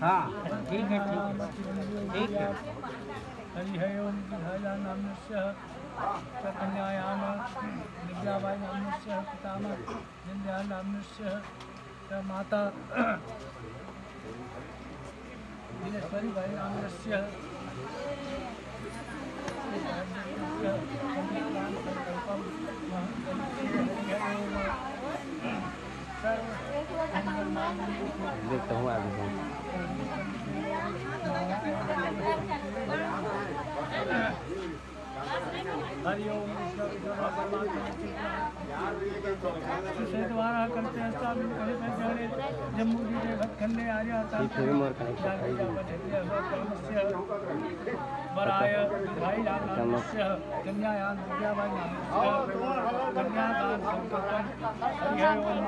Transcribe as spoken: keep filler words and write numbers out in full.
हाँ, ठीक है, ठीक है, ठीक है। हरि हरि ओम विद्याया नामनस्य च कन्यायाम विद्याबाई नामनस्य पितामह विद्या नामनस्य च माता दिनेश्वरी बाई नामनस्य देखता हूँ आगे से। हरि ओम विश्व विश्व से द्वारा करते अस्तामिन कहे पे जाने जम्बू जी के भटखंडे आ जाता ये फिर मोर कनेक्शन खाई। वराय विधाई नामस्य कन्यायान विद्याबाई नामस्य कन्यादान संकल्पम हरि ओम